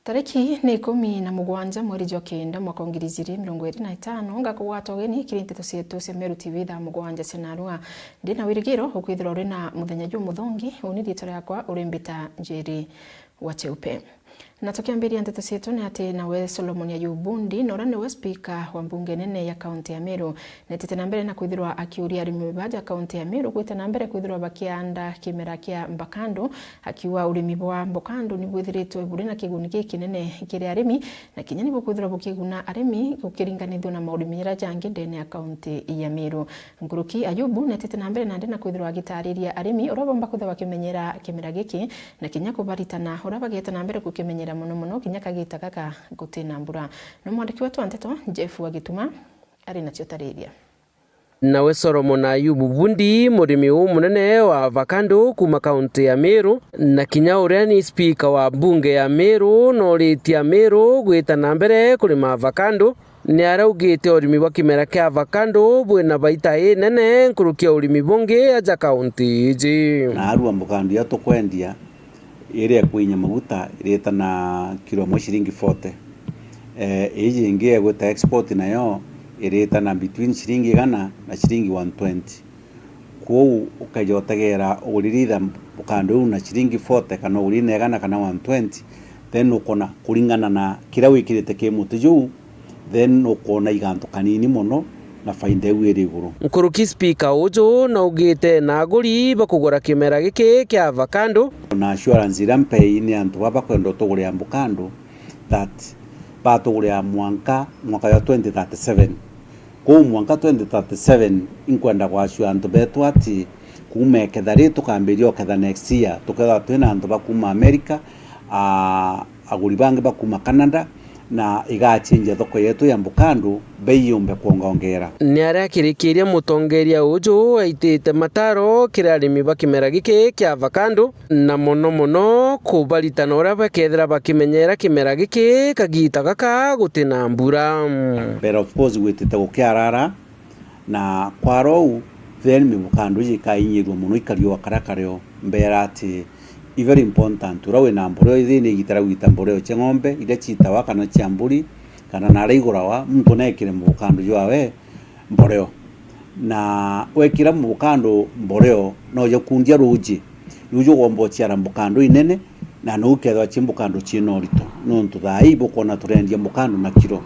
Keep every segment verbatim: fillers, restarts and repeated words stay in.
Tariki ni ikumi na mugwanja mweri jwa kenda mwaka wa ngiri ijiri mirongo iri na itano, ngakugwata ugeni kiri nteto cietu cia Meru T V thaa mugwanja cia narua. Ndi na wirigiro ukwithirwa uri na muthenya jumuthongi. Uni riitwa riakwa uri mbita Njeri wa Cheupe. Na tukiambiria nteto cietu ni ati nawe Solomon Ayubu Bundi, na uria niwe spika wa mbunge nene ya kaunti ya Meru, netite na mbere na kwithirwa akiuria arimi baja kaunti ya Meru gwita na mbere kwithirwa bakianda kimera kia mbakandu, akiuga urimi bwa mbakandu ni bwithiritwe buri na kiguni gikinene kiri arimi, na kinya ni bukwithirwa bukiguna arimi gukiringanithua na maurimi jaria jangi ndene ya kaunti ya Meru. Nkuruki Ayubu netite na mbere nandi na kwithirwa agitariria arimi uria bomba kwithirwa bakimenyera kimera giki, na kinya kubaritana uria bagieta na mbere gukimenyera mono mono kinya kagita gaka gutina mbura. Ni mwandiki wetu wa nteto Jeff wa Gituma ari nacio tariria. Nawe Solomon Ayubu Bundi, murimi umunene wa avocado kuuma kaunti ya Meru, na kinya uria ni spika wa mbunge ya Meru, noritie Ameru gwita na mbere kurima avocado, ni araugite urimi bwa kimera kia avocado bwina baita inene nkuruki ya urimi bungi aja kaunti iji. Na arua avocado iria tukwendia, iria ikwinya maguta irita na kilo imwe ciringi forty. Eh, iji ingi egwita export nayo irita na between ciringi igana na ciringi one twenty. Kwou ukaja utegera ugurire either avocado iu na ciringi forty kana ugurire na igana kana one twenty, then ukona kuringana na kiria wikirite ki muti juu, then nukwona igantu kanini mono na faida iu iri iguru. Nkuruki spika uju naugite na aguri bakugura kimera giki kia avocado. Na assurance iria mpei ni antu baba bakwenda utugurira avocado that batugurira mwanka mwaka jwa twenty thirty-seven. Kwou mwanka twenty thirty-seven inkwenda gwacua antu betu ati kuuma iketha ri tukambiria uketha next year, tukethwa twina antu ba kuuma America, aa, aguri bangi ba kuuma Canada, na igachenjia thoko yetu ya avocado, bei yumbe kwongaongera. Ni aria akirikiria mutongeria uju aitite mataro kiri arimi ba kimera giki kia avocado, na mono mono kubaritana uria bakethira bakimenyera kimera giki kagita gaka gutina mbura. Mbere, of course, gwitite gukiarara, na kwara uu, then mivukando iji ikainyirua mono ikariua karia kario. Mbera ati i very important, uria wina mboreo ithini igita ria gwita mboreo cia ng'ombe iria ciitawa kana cia mburi, kana naria igurawa, muntu neekire muvukando jwawe mboreo. Na wekira muvukando mboreo, no jakundia ruuji, ruuji ugomba uciara muvukando inene, na nou kethwa ci muvukando ciina urito, nontu thaa ii bukwona turendia muvukando na kiro.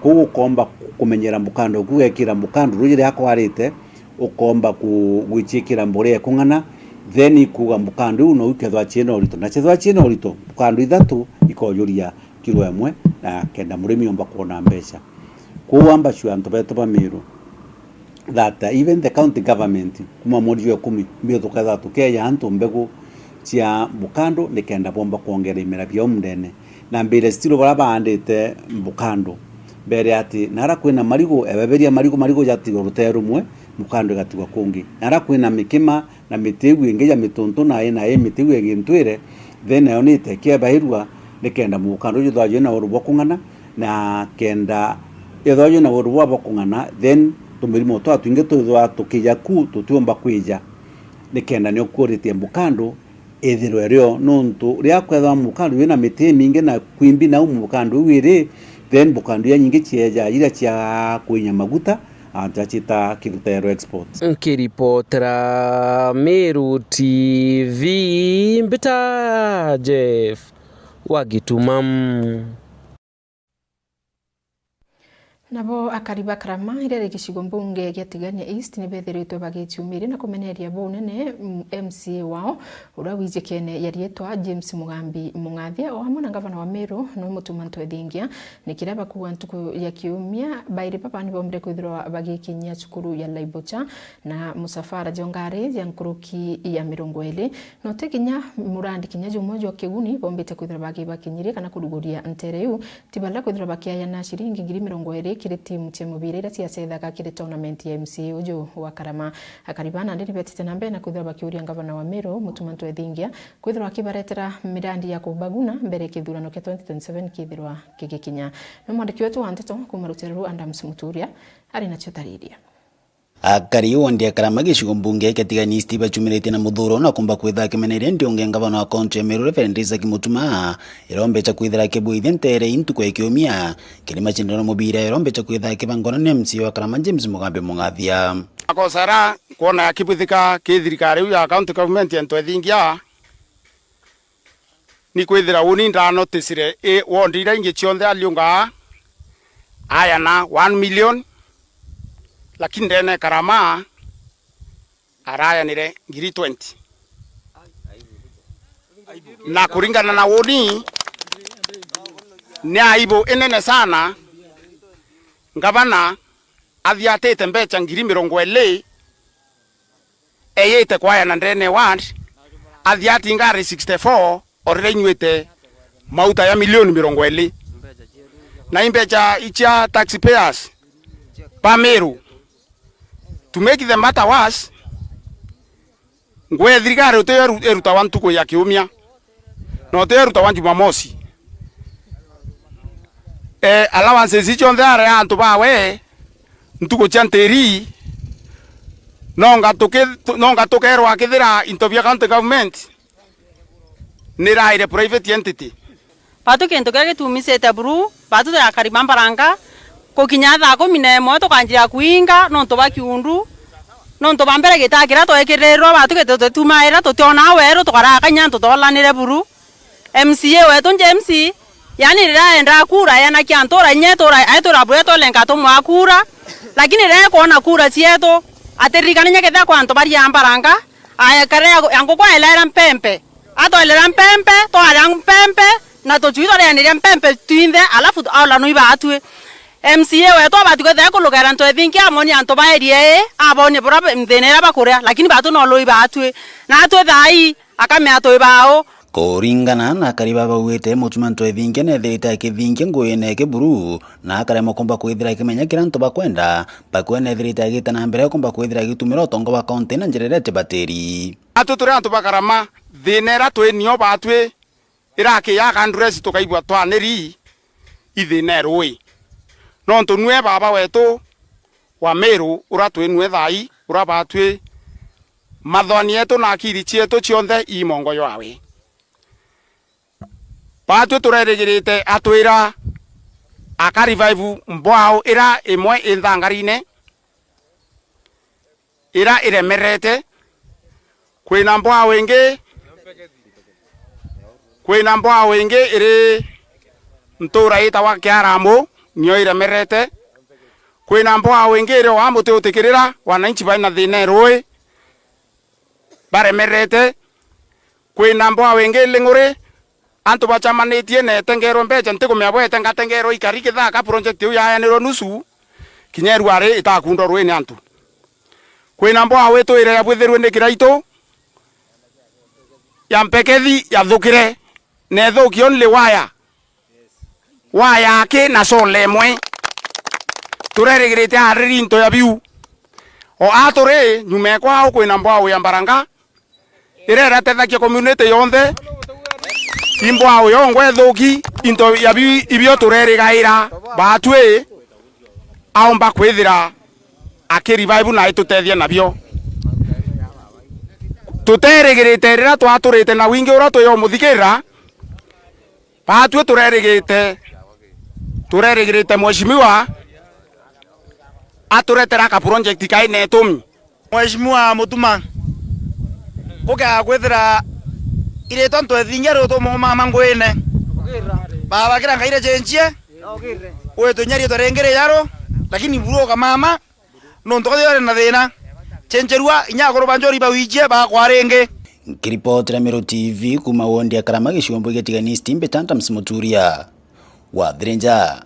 Kwou ukomba kumenyera muvukando uku, ugekira muvukando ruuji riria kwarite, ukomba ku-, gwiciikira mborea ikung'ana, then ikuuga muvukando iu nou ikethwa ciina urito. Na ciethwa ciina urito, muvukando ithatu ikojuria kiro imwe, na kenda murimi omba kwona mbeca. Kwou ambacua antu betu ba Meru that even the county government, kuma mweri jwa ikumi, mbio tukethwa tukeeja antu mbegu cia muvukando nikenda bomba kwongera imera biao mundene. Na mbire still baria baandite muvukando, mbere ati nara kwina marigu, ebeberia marigu, marigu jatigwa rutere rumwe, muvukando igatigwa kungi. Nara kwina mikima na miti iu ingi ja mituntu na ina i miti iu ya gintwire, then nayo nite ikiebairua nikenda muvukando uju ithwa jwina uru bwa kung'ana, na kenda ithwa jwina uru bwa bwa kung'ana, then tumirimo twa twingi twithwa tukija ku tutiumba kwija, nikenda nio kuuritie muvukando ithirwe rio, nontu riria kwethwa muvukando wina miti imingi na kwimbi nau muvukando iu iri, then muvukando iria nyingi cieja iria cia kwinya maguta, antu acita kirutero export. Nkiripotera Meru T V, mbita Jeff wa Gituma. Nabo akari ba Karama, iria ri gicigo mbunge gia Tigania East, ni bethiritwe bagiciumiria na kumeneria bunene, mm, M C A wao, uria wijikene ya riitwa James Mugambi Mung'athia, o amwe na ngavana wa Meru, niwe Mutuma Ntwethingia. Ni kiria bakuuga ntuku ya kiumia, bairi baba ni bombire kwithirwa bagikinyia cukuru ya Laibocha na musafara jwa ngari ya nkuruki ya mirongo iri. Na uti kinya murandi kinya jumwe jwa kiguni bombite kwithirwa bagibakinyiria kana kuruguria ntere iu. Ti baria kwithirwa bakiayana ciringi ngiri mirongo iri kiri timu cia mubira iria ciacethaga kiri tournament ya M C A uju wa Karama. Akari ba nandi ni betite na mbere na kwithirwa bakiuria ngavana wa Meru, Mutuma Ntwethingia, kwithirwa akibaretera mirandi ya kubaguna mbere kithurano kia twenty twenty-seven kithirwa gigikinya. Ni mwandiki wetu wa nteto kuuma rutere ruu, Adams Muturia, ari nacio tariria. Akari wondi a Karama gicigo mbunge kia Tigania East bachumiritie na muthuro na kumba kwitha akimeneria ndiunge ngavana wa kaunti ya Meru Reverend Isaac Mutuma, irombecha kwithira akibwithia ntere intuku ya kiumia kiri macindano mubira irombecha kwitha akibangwa na M C A wa Karama James Mugambe Mungathia. Makosa ara kwona akibwithika ki thirikari iu ya county government ya Ntwethingia, ni kwithira uni ndanoticire i wondi iria ingi cionthe aliungaa ayana one million, lakini ndene Karama arayanire ngiri twenty. Na kuringana na uni, ni aibu inene sana ngavana athiatite mbecha ngiri mirongo iri eyite kwayana ndene ward, athiati ngari sixty-four, o riria inyuite mauta ya milioni mirongo iri. Na imbecha icia taxpayers ba Meru. To make the matter worse, ngugi ya thirikari utiyo iru-, irutawa ntuku ya kiumia, na utiyo irutawa Jumamosi. Eh, allowances icionthe aria antu bawe ntuku cia ntiri, nonga tuki-, tu-, nonga tukerwa akithira into bia county government niraire private entity. Batu kintu kiria gitumisite buru, batu turi akari ba Mbaranga, gukinya thaa kumi na imwe tukanjia kuinga nontu bwa kiundu, nontu bwa mbere gitaa kiria twekirirwe, batu gitutitumaira, tutionaa weru, tukaraa kanya antu toolanire buru. M C A wetu James, yani riria endaa kura, enakia ntura inya itura, aitura bure tolenga tumwaa kura, lakini riria ekwona kura cietu, atiririkana inya kethira kwa antu baria Mbaranga, aekare ya, ya nguku aelera mpempe. Atwelera mpempe, twaria mpempe, na tucui twarianiria mpempe twinthe, alafu aolanwa ibaatwi. M C A wetu abati kwithira kulugera Ntwethingia amoni antu ba area ii, abonie bura be-, thina iria bakuria, lakini batu no lui baatwi. Na atwi thaai, akamea twi baau. Kuringana na akari ba bauite, Mutuma Ntwethingia neethirite akithingia nguine ya kiburu, na akaremwa kumba kwithira akimenya kiria antu bakwenda, bakwena ethirite agita na mbere kumba kwithira agitumira utonga bwa kaunti na njira iria itibatiri. Atwi turi antu ba Karama, thina iria twi nio baatwi irakiyaga nduresi tukaigua twaniri ithina rui. Nontu nue baba wetu wa Meru uria twi nue thaai, uria baatwi, mathwani yetu na akiri cietu cionthe ii mongo jwawe. Baatwi turerigirite atwira aka revive mbwao ira imwe i nthangarine, ira iremerete. Kwina mbwao ingi, kwina mbwao ingi iri ntura itagwa Kiaramu, nio iremerete. Kwina mbwao ingi iri o wa muti utikirira, wananchi baina thina e rui, baremerete. Kwina mbwao ingi Ling'uri, antu bacamanitie na etengerwe mbecha, ntikumenya bwete ngatengerwe ikari kithaka project iu yayanirwe nusu, kinya iruari itakundwa rui ni antu. Kwina mbwao itwire yabwithirwe ni kiraitu, ya mpekethi yathukire, na ithuki only waya. Waya aki na sola imwe. Turerigirite ariri into ya biu. O a turi, nyuma ekwao kwina mbwao ya Mbaranga, iria iratethagia community yonthe. Imbwao yongwa ithuki, into ya biu, ibio turerigaira. Baatwi aomba kwithira aki revive na itutethia nabio. Tuterigirite riria twaturite na wingi uria twi umuthikirira, baatwi turerigite, turerigirite mheshimiwa aturetera ka project kai na itumi. Mheshimiwa Mutuma, kukeaga kwithira iritwa Ntwethingia riu tumomama nguine. Baba kira Ngai rechenjie, witunya riitwa ringi rijaru, lakini buru ukamama, nontu kathi uri na thina. Chenjerua, inya akuru ba njori bawijie, bakwa ringi. Nkiripotera Meru T V kuma wondi ya Karama gicigo mbunge gia Tigania East, mbita Adams Muturia wa Thirinja.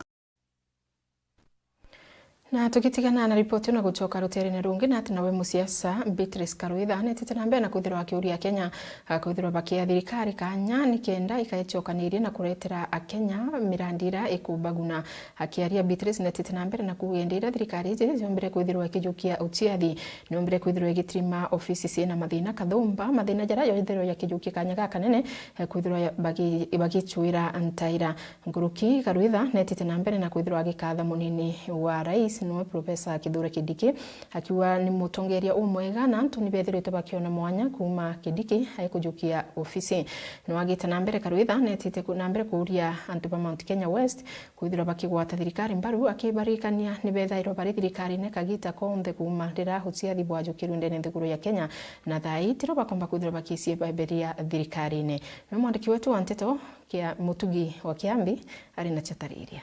Na tugitigana na ripoti na gucoka ruterene rungi, na ati nawe musiasa Beatrice Karwitha netite na mbere na kwithirwa akiuria Akenya, a, kwithirwa bakia thirikari kanya nikenda ikaicokaniria na kuretera Akenya mirandi iria ikubaguna. Akiaria, Beatrice netite na mbere na kuuga indi iria thirikari iji yombire kwithirwa ikijukia uciathi, niombire kwithirwa igitirima ofisi ciina mathina kathumba, mathina jaria yothirwa yakijukia kanya gakanene, eh, kwithirwa ya-, bagi-, bagicuira ntaira. Nkuruki Karwitha netite na mbere na kwithirwa agikatha munini wa rais Niwe Profesa Kithure Kindiki, akiuga ni mutongeria umwega na antu ni bethiritwe bakiona mwanya kuuma Kindiki aikujukia ofisi. Nwagite na mbere Karwitha, netite ku-, na mbere kuuria antu ba Mount Kenya West kwithirwa bakigwata thirikari mbaru, akibaririkania ni bethairwa bari thirikarine kagita konthe kuuma riria uciathi bwajukirwe ndene nthiguru ya Kenya, na thaa ii tiro bakomba kwithirwa bakiciebemberia thirikarine. Niwe mwandiki wetu wa nteto kia Mutugi wa Kiambi ari na ciatariria.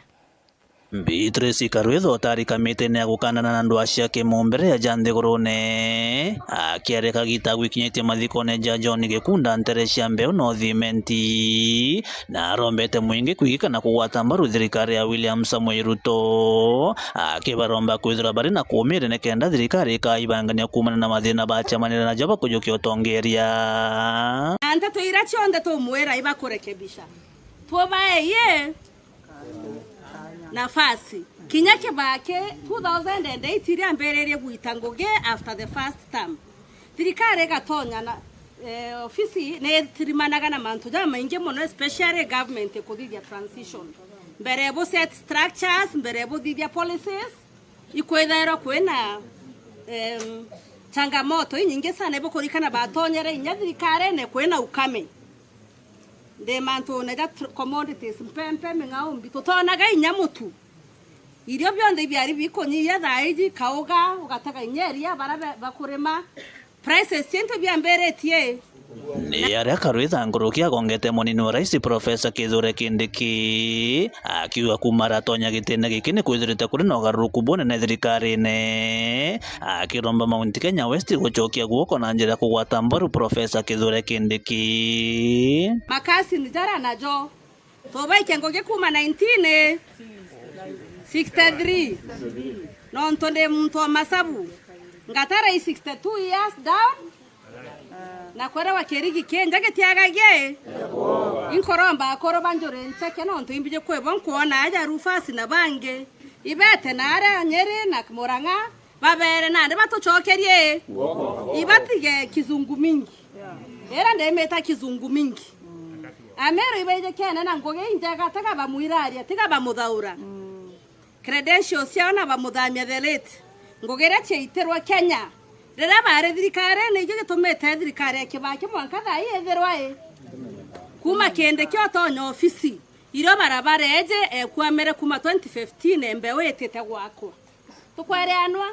Beatrice Karwitha utari kamitine ya gukandana na ndwaa cia kimumbire ya ja nthigurune, akiaria kagita gwikinyitie mathikone ja John Gikunda ntere cia Mbeu North Imenti, na arombete mwingi kwigika na kugwata mbaru thirikari ya William Samoei Ruto, akibaromba kwithirwa bari na kuumire nikenda thirikari ikaibangania kuumana na mathina bacemanire najo bakujukia utongeria. Na nteto iria cionthe tumwira ibakurekebisha, tubaeie nafasi. Kinya Kibaki two thousand and eight iria ambiririe gwita ngugi after the first term, thirikari igatonya na, eh, ofisi ni itirimanaga na mantu jamaingi mono, especially government kuthithia transition. Mbere bu set structures, mbere buthithia policies, ikwithairwa kwina, em, changamoto inyingi sana ibukurikana batonyere inya thirikarine kwina ukame. Ndi mantune ja tr-, commodities, mpempe, ming'aumbi, tutonaga inya mutu. Irio bionthe ibiari bikunyia thaa iji, kauga, ugatega inya iria bara be-, bakurima. Prices ciento biambiritie. Ni aria Karwitha nguruki agongete munini wa rais Profesa Kithure Kindiki, akiuga kuuma aratonya gitine giki ni kwithirite kuri na ugaruruku bunene thirikarine. Akiromba Mount Kenya West gucokia guoko na njira ya kugwata mbaru Profesa Kithure Kindiki. Makasini jara najo, tubaikia ngugi kuuma nineteen sixty-three, nontu ndi muntu wa masabu, ngatara i sixty-two years down, na kwerewa kirigi kinja gitiagagie. Inkoromba akuru banjuri ncheke, nontu imbiji kwibo nkwona aja Rufus na bangi, ibete na aria Nyeri na Murang'a, babere nandi batucokerie, ibatige kizungu mingi. Ira ndimita kizungu mingi. Ameru ibaijikene na ngugi injega, tiga bamwiraria, tiga bamuthaura. Credentials ciao na bamuthamia the late. Ngugi iria ciaitirwe Kenya riria bari thirikari, ni ikio gitumite thirikari ya Kibaki mwanka thaa ii ithirwa i. Kuuma Kindiki otonya ofisi, irio barabareje ekwamire kuuma twenty fifteen, mbeu itite gwakwa. Tukwereanwa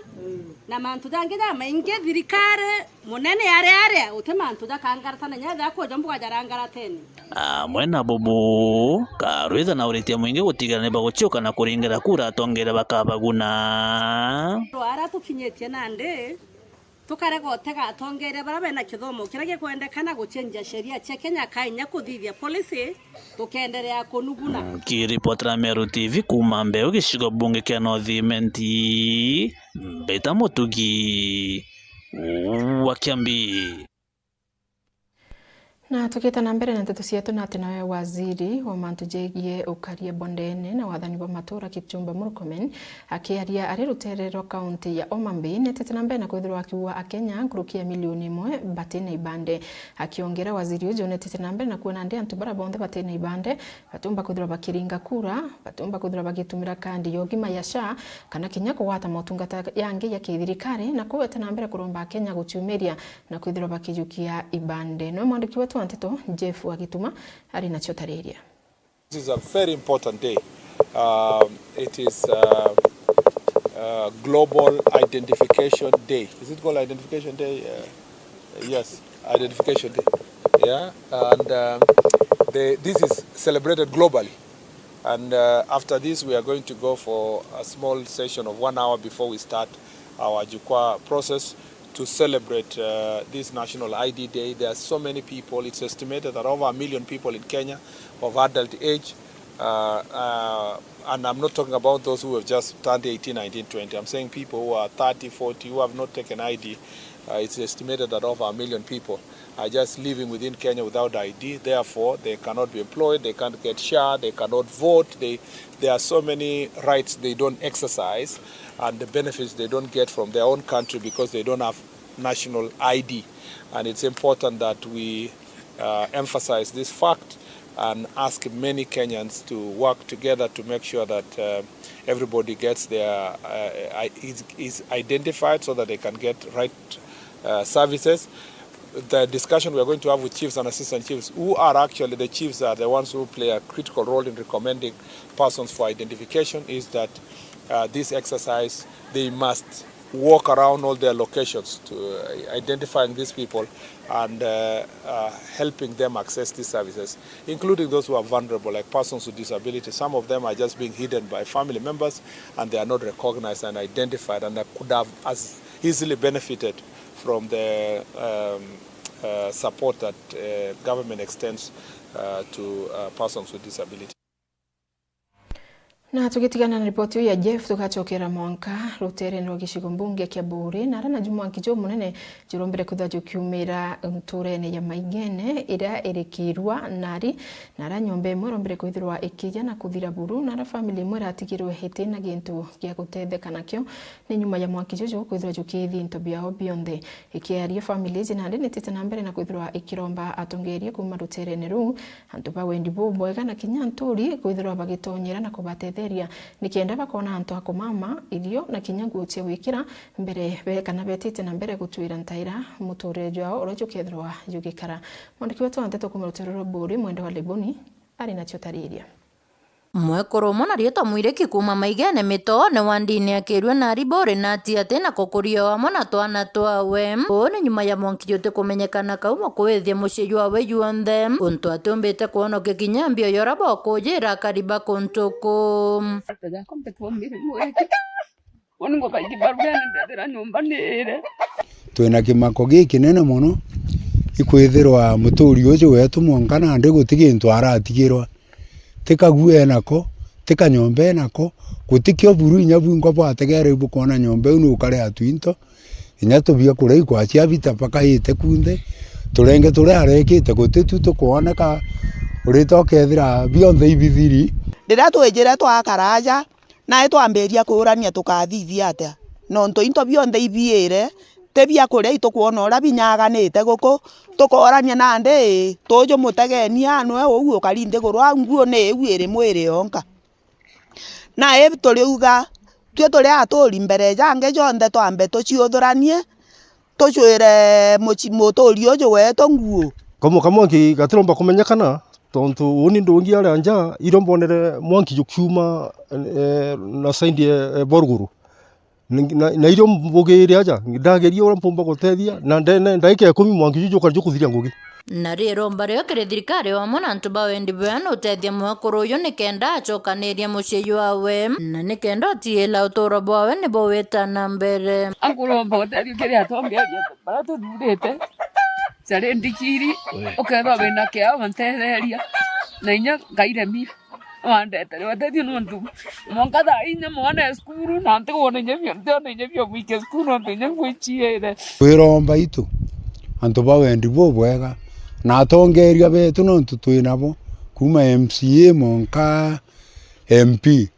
na mantu jangi jamaingi, thirikari munene ari aria, uti mantu jakangaratana, nya ethira kwoja mbuga jarangaratene. Amwe na bubu, Karwitha na uritie mwingi gutigana ni baguciuka na kuringira kura atongeria bakabaguna. Aria tukinyitie nandi, tukarega utega atongeria baria bena kithomo kiria gikwendekana gucenjia sheria cia Kenya, kainya kuthithia policy, tukeenderea kunuguna. Nkiripotera Meru T V kuuma Mbeu, gicigo bunge kia North Imenti, mbita Mutugi wa Kiambi. Na tukite na mbere na nteto cietu, na ati nawe waziri wa mantu jegie ukaria bondene na wathani bwa matura Kipchumba Murkomen akiaria ari rutere rwa kaunti ya Homa Bay, netete na mbere na kwithirwa akiuga Akenya nkuruki ya milioni imwe batina ibande. Akiongera, waziri uju netete na mbere na kuona ndi antu bara bonthe batina ibande batiumba kwithirwa bakiringa kura, batiumba kwithirwa bagitumira kandi ya ugima ya SHA, kana kinya kugwata motungata yangi ya kithirikari, na kugweta na mbere kuromba Akenya guciumiria na kwithirwa bakijukia ibande. Niwe mwandiki wetu wa nteto, Jeff Wagituma, ari nacio tariria. This is a very important day. Um, it is, uh, uh, Global Identification Day. Is it called Identification Day? Uh, yes, Identification Day. Yeah, and, um, the, this is celebrated globally. And, uh, after this, we are going to go for a small session of one hour before we start our jukwaa process to celebrate, uh, this National I D Day. There are so many people. It's estimated that over a million people in Kenya of adult age, uh, uh, and I'm not talking about those who have just turned eighteen, nineteen, twenty. I'm saying people who are thirty, forty, who have not taken I D. Uh, it's estimated that over a million people are just living within Kenya without I D. Therefore, they cannot be employed, they can't get SHA, they cannot vote. They, there are so many rights they don't exercise and the benefits they don't get from their own country because they don't have national I D. And it's important that we, uh, emphasize this fact and ask many Kenyans to work together to make sure that, uh, everybody gets their, uh, i- is, is identified so that they can get right, uh, services. The discussion we are going to have with chiefs and assistant chiefs, who are actually, the chiefs are the ones who play a critical role in recommending persons for identification, is that, uh, this exercise, they must walk around all their locations to, uh, identifying these people and, uh, uh, helping them access these services, including those who are vulnerable, like persons with disabilities. Some of them are just being hidden by family members and they are not recognized and identified, and that could have as easily benefited from the, um, uh, support that, uh, government extends, uh, to, uh, persons with disability. Na tugitigana na ripoti iu ya Jeff, tugacokera mwanka ruteerene rwa gicigo mbunge kia Buuri, na aria naju mwanki jumunene jurombire kwithirwa jukiumira ntuurene ya Maigene iria iri Kiirua nari, na aria nyomba imwe irombire kwithirwa ikiija na kuthira buru, na aria family imwe iratigirwe itina gintu gia gutetheka nakio ni nyuma ya mwanki juju kwithirwa jukiithia into biao bionthe. Ikiaria, family iji nandi nitite na mbere na kwithirwa ikiromba atongeeria kuuma ruteerene ruu, antu ba wendi bubwega na kinya nturi kwithirwa bagitonyera na kubatetheria, nikenda bakona antu a kumama, irio na kinya nguo cia gwikira mbere be-, kana betite na mbere gutwira ntaira muturire jwao uria jukethirwa jugikara. Mwandiki wetu wa nteto kuuma ruteere rwa Buuri, Mwenda wa Liboni, ari nacio tariria. Mwekuru umwe na riitwa Mwiriki kuuma Maigene Mitoone wa ndini ya Kiirua nari Buuri na ati ati na kukuria o amwe na twana twawe. Uu ni nyuma ya mwanki juti kumenyekana kauma kwithia mucii jwawe juonthe, untu atiumbite kwonokia kinya mbio ya uria bokujira akari ba kuntu kuu. Uni ngukaingi barugene ndethira nyomba niire. Twina kimako gikinene mono, ikwithirwa muturi uju wetu mwanka nandi guti gintu aratigirwa. Ti kaguo enako, ti kanyomba enako, guti kio buru inya bwingwa bwategeere ibukwona nyomba iu nukare atu into, inya tubia kuria ikwachia bita bakaite kunthe, turenge turia arekite guti tu tukwoneka, urita ukethira bionthe ibithiri. Riria twijire twakara aja, nae twambiria kuurania tukathithia atia? Nontu into bionthe ibiire, ti bia kuria itukwona uria binyaganite guku, tukoorania nandi, ii, tuju mutegeni anwe uu ukari nthiguru au nguo ni iu iri mwiri yonka. Nae turiuga, tui turi aturi mbere jangi jonthe twambe tuciuthuranie, tucwire muci-, muturi uju wetu nguo. Kamwe ka mwanki gatiromba kumenyekana, tontu uni ndungi aria nja, irio mbonere mwanki jukiuma, eh, na side ya, eh, Boruguru. Na, na, na irio mbugire aja, ndageria uria mpumba gutethia, na ndene ndaika ikumi mwanki juju jukari jukuthiria ngugi. Na riromba rio kiri thirikari o amwe na antu ba wendi bwega ni utethia mwekuru uyu nikenda acokaniria mucii jwawe, na nikenda utiila uturo bwawe nibo wita na mbere. Ankuromba utethio kiri atongeria baria tuthurite, cari ndikiri, ukethwa wina kiao ntetheria, na inya nkairemia. Wandetere utethio nontu mwanka thaa inya mwana e cukuru, na ntikwona inya bio, ntiona inya bio mwikia cukuru nontu inya ngwiciire. Twiromba itu, antu ba wendi bubwega, na atongeria betu nontu twi nabo, kuuma M C A mwanka M P.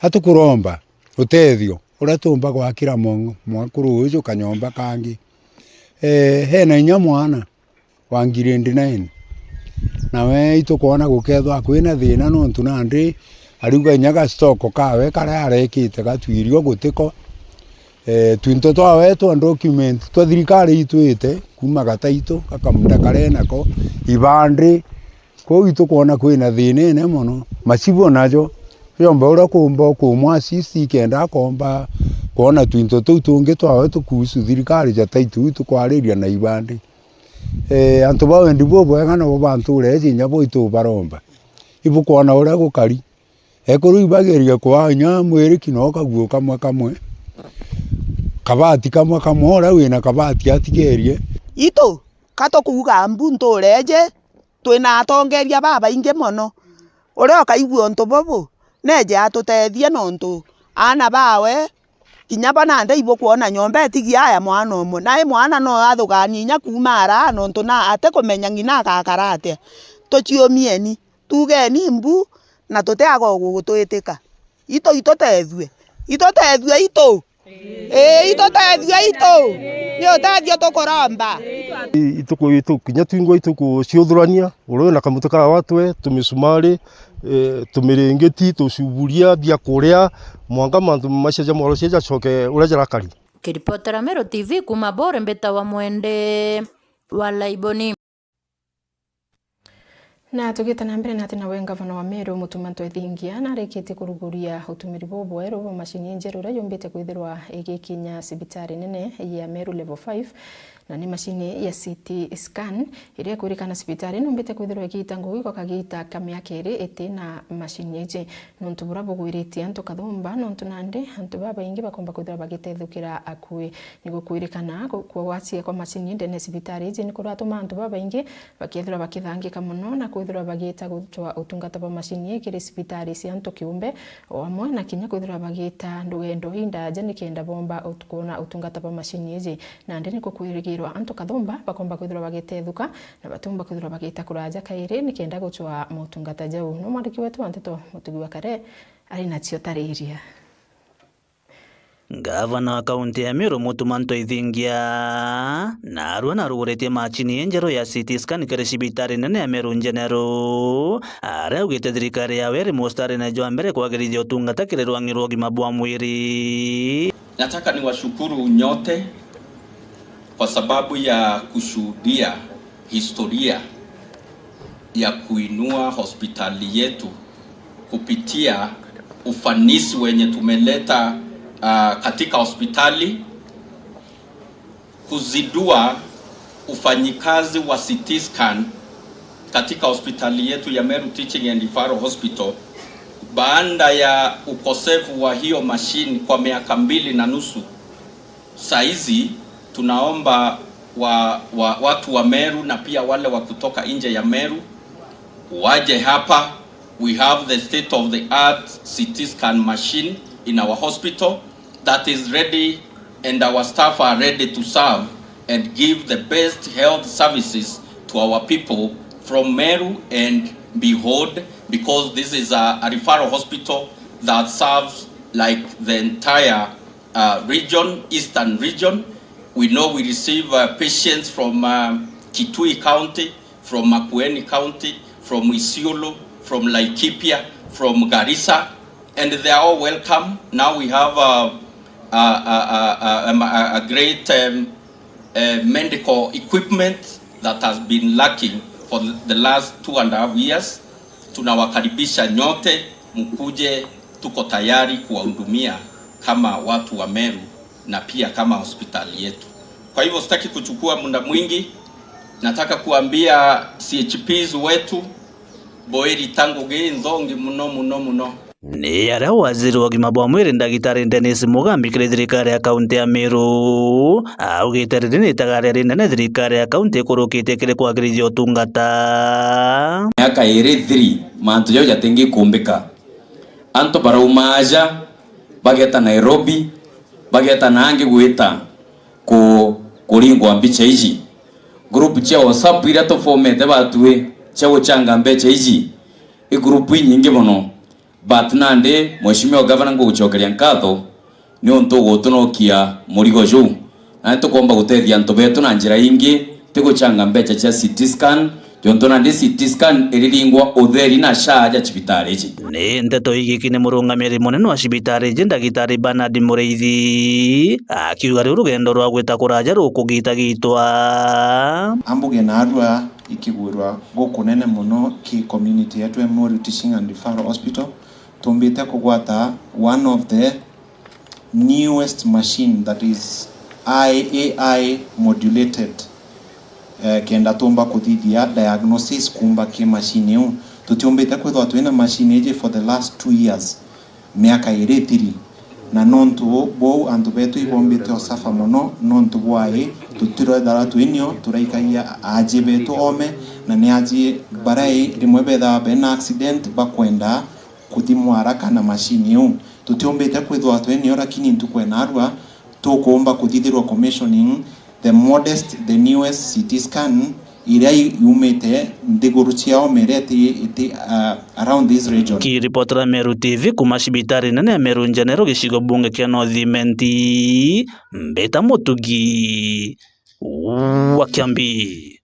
Atukuromba utethio uria tuumba gwakira mwa-, mwakuru uju kanyomba kangi. Eh, hena inya mwana wa grade nine. Nawe itukwona gukethwa kwina thina nontu nandi ariuga inya gastoko kawe karia arekite gatwirio gutiko. Eh, twinto twawe twa document twa thirikari itwite kuuma gataitu, gakamunda karia enako, ibandi. Kwou itukwona kwina thina ine mono. Macibu najo, yomba uria kuumba kumwa assist ikenda akomba kwona twinto tuu tungi twawe tukuhusu thirikari ja taitu tukwariria na ibandi. Eh, antu ba wendi bubwega nabo ba ntuura iji inya bo itubaromba. Ibukwona uria gukari. Ekuru ibageria kwaa inya mwiriki no kaguo kamwe kamwe, kabati kamwe kamwe, uria wina kabati atigerie. Itu, ka tukuuga mbu ntuura iji, twina atongeria babaingi mono. Uria ukaigua untu bubu, neeje atutethie nontu aana bawe, kinya bo nandi ibukwona nyomba itigi aya mwana umwe. Nae mwana no athuganie inya kuuma araa nontu na atikumenya ng'ina agakara atia. Tuciumieni, tuugeni mbu na tutiaga gutwitika. Itu, itutethue. Itutethue itu. Ii, itutethio itu, ni utethio tukuromba. I-, ituku-, itu-, kinya twingwa itukuciuthurania, uria wina kamuti ka watwe, tumisumari, eh, tumiringiti, tucuburia, bia kuria, mwanka mantu macio ja mwaro cia jacoke uria jarakari. Kiripotera Meru T V kuuma Bore, mbitawa Mwende wa Laiboni. Na tugite na mbere, ni ati nawe ngavana wa Meru, Mutuma M'Ethingia, narikitie kuruguria utumiri bubweru bwa macini injeru iria yumbite kwithirwa igikinya cibitari nene ya Meru Level five, na ni macini ya C T scan, iria ikwirikana cibitari numbite kwithirwa igiita ngugi kwa kagiita ka miaka iri iti na macini iji. Nontu buria bugwiritie antu kathumba, nontu nandi antu babaingi bakomba kwithirwa bagitethukira akui. Ni gukwirikana ku-, kugwacia kwa macini ndene ya cibitari iji ni kuratuma antu babaingi bakethirwa bakithangika mono na kwithirwa bagiita gucwa utungata bwa macini ii kiri cibitari cia antu kiumbe, o amwe na kinya kwithirwa bagiita ndugendo indaja nikenda bomba ut-, kwona utungata bwa macini iji. Nandi ni kukwirigirwa antu kathumba bakomba kwithirwa bagitethuka na batumba kwithirwa bagiita kuraja kairi nikenda gucwa motungata jau. No mwandiki wetu wa nteto Mutugi wa Kare ari nacio tariria. Ngavana wa kaunti ya Meru, Mutuma M'Ethingia, narua naruguritie macini injeru ya C T scan kiri cibitari nene ya Meru General, aria augite thirikari yawe iri mustarine jwa mbere kwagirithia utungata kiri rwang'i rwa ugima bwa mwiri. Nataka niwashukuru nyote kwa sababu ya kushuhudia historia ya kuinua hospitali yetu kupitia ufanisi wenye tumeleta, ah, katika hospitali, kuzindua ufanyikazi wa C T scan katika hospitali yetu ya Meru Teaching and Referral Hospital baada ya ukosefu wa hiyo mashini kwa miaka mbili na nusu. Saizi tunaomba wa, wa, watu wa Meru na pia wale wa kutoka nje ya Meru waje hapa. We have the state of the art C T scan machine in our hospital that is ready, and our staff are ready to serve and give the best health services to our people from Meru and behold, because this is a, a referral hospital that serves, like, the entire uh, region, eastern region. We know we receive, uh, patients from, uh, Kitui County, from Makueni County, from Isiolo, from Laikipia, from Garissa, and they are all welcome. Now we have a, a, a, a, a, a, a great, um, uh, medical equipment that has been lacking for the last two and a half years. Tunawakaribisha nyote, mkuje, tuko tayari kuwahudumia kama watu wa Meru na pia kama hospitali yetu. Kwa hivyo sitaki kuchukua muda mwingi, nataka kuambia C H Ps wetu, boeri tangu gi nthongi muno, muno, muno. Ni aria waziri wa ugima bwa mwiri, Ndagitari Dennis Mugambi, kiri thirikari ya kaunti ya Meru, augite riri ni itagaria rinene thirikari ya kaunti ikurukitie kiri kwagirithia utungata. Miaka iri, three, mantu jau jatingikumbika. Antu barauma aja, bageta Nairobi, bageta na angi gwita ku-, kuringwa mbicha iji. Group cia WhatsApp iria tufomete batwi cia guchanga mbecha iji, i group inyingi mono. But nandi, Mheshimiwa Governor, ngugucokeria nkatho niuntu ugutunokia murigo juu. Na nitukwomba gutethia antu betu na njira ingi, ti guchanga mbecha cia C T scan, jontu nandi C T scan iriringwa utheri na SHA ja cibitari iji. Ni nteto igiki ni murungamiri munene wa cibitari iji, Ndagitari Bernard Muriithi, akiuga riu rugendo rwa gwita kuraja rukugitagitwa. Ambuge narua ikigwirwa gukunene mono ki community yetu ya Meru Teaching and Referral Hospital, tumbite kugwata one of the newest machine that is A I modulated, eh, kenda tumba kuthithia diagnosis kumba ki machine iu. Tutiumbite kwithwa twina machine iji for the last two years, miaka iri ithiri. Na nontu bou antu betu ibombite o suffer mono nontu bwai tutirethara twinio turaikagia aji betu ome, na ni aji barai rimwe bethawa bena accident bakwenda kuthimwa haraka na machine iu. Tutiumbite kwithwa twinio, lakini ntuku ya narua tukuumba kuthithirwa commissioning the modest, the newest C T scan iria yumite nthiguru ciao mere iti, iti, uh, around this region. Kiripotera Meru T V kuma cibitari nene ya Meru General gicigo bunge kia North Imenti, Mbita Mutugi wa Kiambi.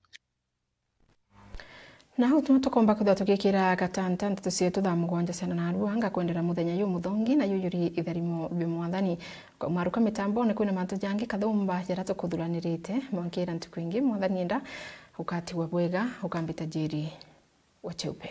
Na au tuno tukomba kwithirwa tugikira gatanta nteto cietu thaa mugwanja cia narua ngakwendera muthenya jumuthongi na jujuri itharimo bia Mwathani. Kwa mwaruka mitambone kwina mantu jangi kathumba jaria tukuthuranirite mwankira ntuku ingi Mwathani enda ukatigwa bwega ukambita Njeri wa Cheupe.